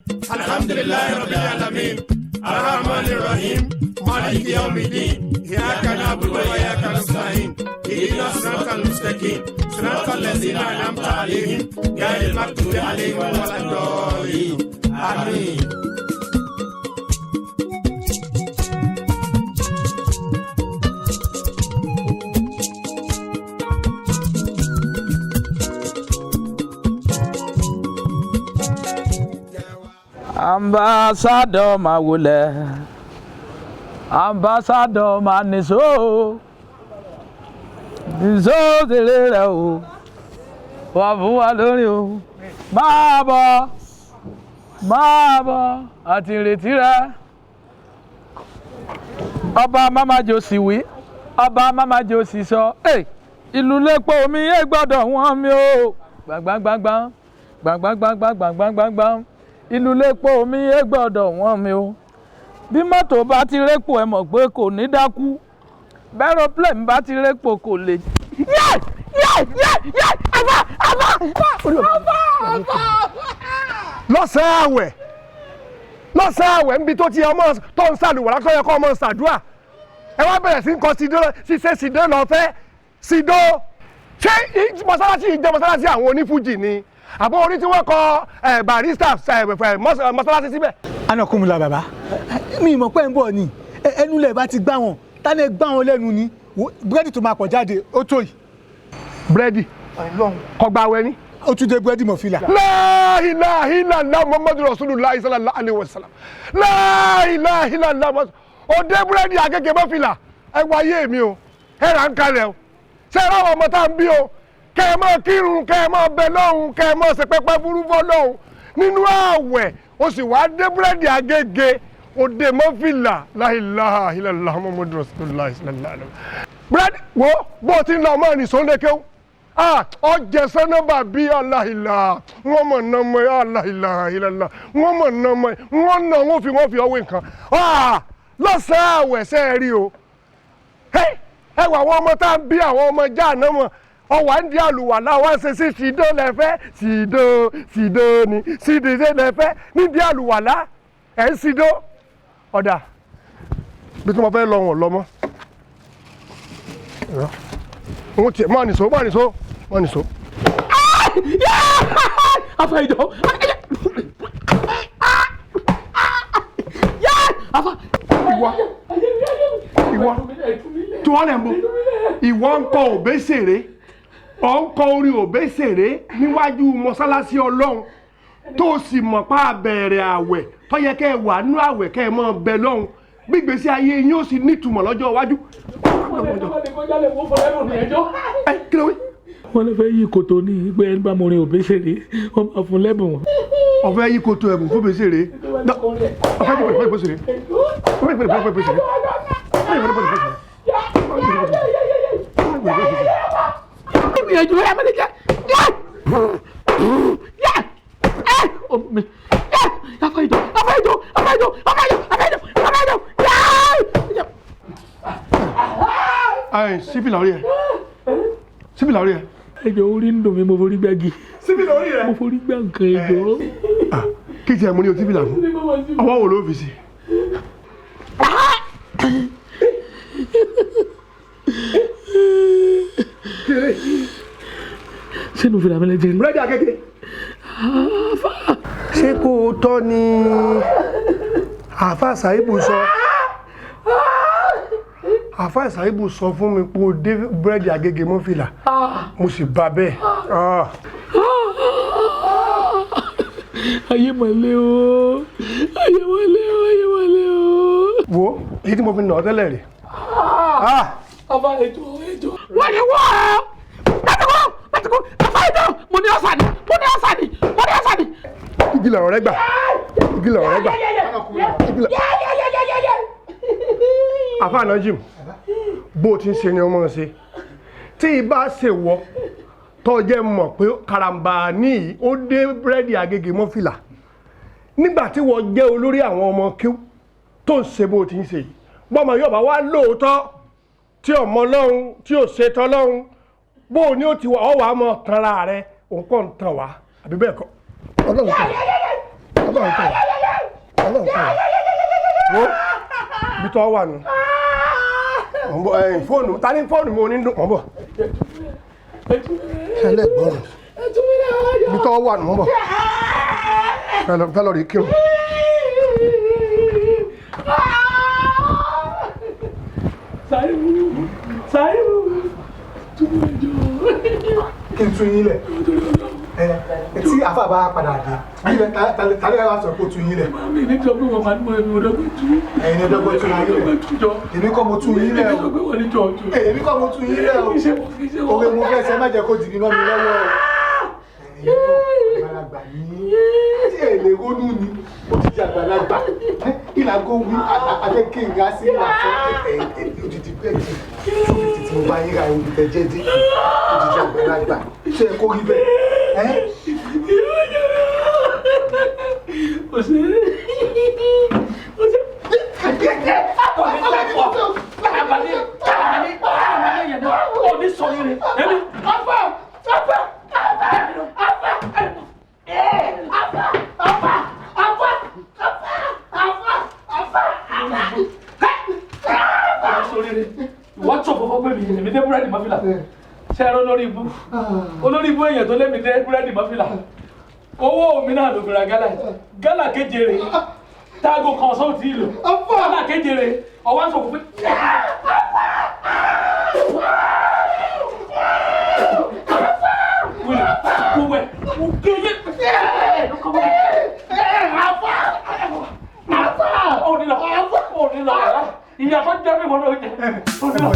Alhamdulillahi rabbil alamin. Arrahmanir rahim. Maliki yawmiddin. Iyyaka na'budu wa iyyaka nasta'in. Ihdina siratal mustaqim. Siratal ladzina an'amta alaihim ghayril maghdubi alaihim waladdallin. Àmín. Ambassador máa wọlé, ambassador máa nìṣó, nìṣó tèrè rẹ o, wà fún wa lórí o, máa bọ̀, máa bọ̀ àti ìrètí rẹ. Ọba mámájò sì wí, ọba mámájò sì sọ, ìlú lẹ́pọ̀ omi ẹ gbọ́dọ̀ wọ́n mi o, gbàngbàngbàngbà gbàngbàngbàngbàngbàngbàngbà, ìlú lẹ́pọ̀ omi ẹ gbọ́dọ̀ wọ́n mi o. Bí mọ́tò bá ti rẹ́pò ẹ mọ̀ pé kò ní dákú, bẹ́rọ̀plẹ̀n bá ti rẹ́pò kò lè. Yé yé yé yé, àbá àbá àbá àbá. Lọ́sàn-án àwẹ̀, lọ́sàn-án àwẹ̀, níbi tó ti ọmọ tó ń sàlùwàlá tó yẹ kó ọmọ ṣàdúà, ẹ wá bẹ̀rẹ̀ sí ń kọ sídó ṣiṣẹ́ sídó lọ́fẹ́ sídó. Ṣé mọ́sálásí yìí jẹ́ mọ́sálásí àwọn onífújì ni àbọ̀ orí tí wọ́n kọ Barrister mọ́sálásí síbẹ̀? Anakunmula bàbá mi ìmọ̀ pẹ́ ń bọ̀ ni ẹnu lẹ̀ bá ti gbá wọn tani ẹ gbá wọn lẹ́nu ni búrẹ́dì tó máa pọ̀ jáde ó tó yìí. Búrẹ́dì kọgbà wẹ ni. Ó tún dé búrẹ́dì mọ̀ fìlà. La ilaha illallah Muhammadu Rasulullah sallallahu alaihi wasallam. La ilaha illallah Muhammadu. Ó dé búrẹ́dì Agége mọ́ fìlà, ẹ wá ayé mi o, ẹ rà ń kalẹ̀ o. Ṣé ẹ ráwọn ọmọ tá à ń bí o? Kẹ́ ẹ máa kírun, kẹ́ ẹ máa bẹ lọ́hùn, kẹ́ ẹ máa ṣe pẹ́pẹ́ burú fọ́ lọ́hùn. Nínú ààwẹ̀, o sì wá dé búrẹ́dì Agége, ó dé mọ́ fìlà. La ilaha illallah Muhammadu Rasulullah sallallahu alaihi wasallam. Búrẹ́dì wo bó o ti ń lọ ọmọ ìrìnsó lékeu. Ah, ọjẹ sẹnẹba bí aláìlá wọn mọ nà mọ aláìlá ìlàlá wọn mọ nà mọ wọn nà wọn fi ọwọ́ nǹkan. Ah, lọ́sàn-án àwẹ̀ ṣe é rí o. Ẹ wà àwọn ọmọ tá à ń bí àwọn ọmọ já àná mọ̀ ọwà ń di àlùwàlá wa ṣe sí ṣìdó lẹ́fẹ́ ṣìdó ṣìdó ni ṣìdó lẹ́fẹ́ nídìí àlùwàlá ẹ̀ ń ṣìdó ọ̀dà bí tí mo fẹ́ lọ wọ̀n lọ mọ́. Wọ́n tiẹ̀ máa nìṣó, máa nìṣó, máa nìṣó. Afa ìjọ. Afa. Ìwọ ìwọ tí wọ́n lẹ̀ ń bọ̀, ìwọ ń kọ Òbésèré, ọ̀ ń kọ orin Òbésèré níwájú mọ́sálásí Ọlọ́run tó sì mọ̀ pa àbẹ̀rẹ̀ àwẹ̀ tó yẹ kẹ́ ẹ wà nú àwẹ̀ kẹ́ ẹ mọ̀ bẹ lọ́hùn bí ìgbésí ayé yín ó sì nítumọ̀ lọ́jọ́ iwájú. Ẹ kí ló wí? Wọ́n lè fẹ́ yí kòtò ní pé ẹni bá mo rin Òbésèré wọ́n máa fún lẹ́bùn. Ọ̀fẹ́ yí kòtò ẹ̀bùn fún Òbésèré. Ọ̀fẹ́ yí kòtò ẹ̀bùn fún Òbésèré. Ọ̀fẹ́ yí kòtò ẹ̀bùn fún Òbésèré. Ọ̀fẹ́ yí kòtò ẹ̀bùn fún Òbésèré. Ìgbìyànjú ẹ mẹ́lẹ̀ jẹ́ yẹ ẹ omi yẹ afa ìjọ, afa ìjọ, afa ìjọ, afa ìjọ, afa ìjọ, afa ìjọ yẹ. Ẹ sífìlà orí ẹ, sífìlà orí ẹ. Ẹjọ, orí ń dùn mí, mo forí gbági. Sífìlà orí rẹ. Mo forí gbá nǹkan, ẹjọ. Kí tiẹ̀ mo ní o sífìlà fún ọwọ́ wo ló fi sí? Sínú fìlà mi lè jẹ rí. Búrẹ́dì Agége. Ṣé kò tọ́ ni àáfàá Sàíbù sọ? Àáfàá Sàíbù sọ fún mi pé o dé búrẹ́dì Agége mọ́ fìlà, mo sì bá bẹ́ẹ̀. Ah. Ayé mọ̀lẹ́ o, ayé mọ̀lẹ́ o, ayé mọ̀lẹ́ o. Wo èyí tí mo fi nà ọ́ tẹ́lẹ̀ rè. Ah. Afa ètò ètò. Wọ́n ní wọ́n pàtàkó pàtàkó, afa ètò, mo ní ọ̀sán ni, mo ní ọ̀sán ni, mo ní ọ̀sán ni. Igi lọ̀rọ̀ rẹ gbà, igi lọ̀rọ̀ rẹ gbà, igi lọ̀rọ̀. Àfáà Najim, bó o ti ń ṣe ni ọmọ ṣe tí ibà ṣe wọ tó jẹ́ mọ̀ pé karambà ní yìí ó dé búrẹ́dì Agége mọ́ fìlà nígbà tí wọ́n jẹ́ olórí àwọn ọmọ kíw tó ń ṣe bó o ti ń ṣe yìí, bọ́mọ yóò bá wá lóòótọ́ tí ọmọ lọ́hùn tí ò ṣe tọ́ lọ́hùn bó o ní ó ti wà ọ́ wàá mọ̀ tanra rẹ, òun kàn ń tàn wá àbí bẹ́ẹ̀ kọ́? Ọlọ́run tàn wá. Ọlọ́run kọ̀ Ọlọ́run kọ̀ wo ibi tó wà nù. Mò ń bọ̀ ẹ̀yìn fóònù ta ní fóònù mi ò ní dùn mò ń bọ̀. Ẹlẹ́gbọ́ràn ibi tó wà nù mò ń bọ̀. Fẹ́ lọ rí kírun. Saibu Saibu Kí n tún yín lẹ̀ ẹ tí àfa bá padà dé tàbí ẹ wá sọ pé ó tún yín lẹ̀. Mi ní sọ pé wọn máa ń mọ ẹni ọdọgbọn tú. Ẹ̀yin ọdọgbọn tún yín lẹ̀. Èmi kọ́ mo tún yín lẹ̀ o. Èmi kọ́ mo tún yín lẹ̀ o. Oore mo fẹ́ ṣe má jẹ́ kó dìbì mọ́ mi lọ́wọ́ o. Ẹ̀yin náà àgbàlagbà ní tí ẹ lè ronú ni ó ti di àgbàlagbà. Ìlàgó wí adékèrè á sí ìlàsọ odidi bẹ́ẹ̀dì 250 tí mo bá yín ra ewu tẹ jẹ́ dé odidi àgbàlagbà ṣé ẹ kó rí bẹ́ẹ̀ ẹ́. Wọ́n tún fọwọ́ pé mi èmi dé búrẹ́dì mọ́fìlà ṣe ẹ̀rọ lórí ibú olórí ibú èèyàn tó lémi dé búrẹ́dì mọ́fìlà owó mi náà ló fi ra gálà gálà kéje rè táago kan sọ́ọ̀ tí ì lò gálà kéje rè ọwọ́ ń sọ fún mi. Kúwẹ̀ kúkẹ́yẹ. Ó ní lọ, ó ní lọ, ìyá tó jẹ́ mi wọ́n ló jẹ. Ó ní lọ.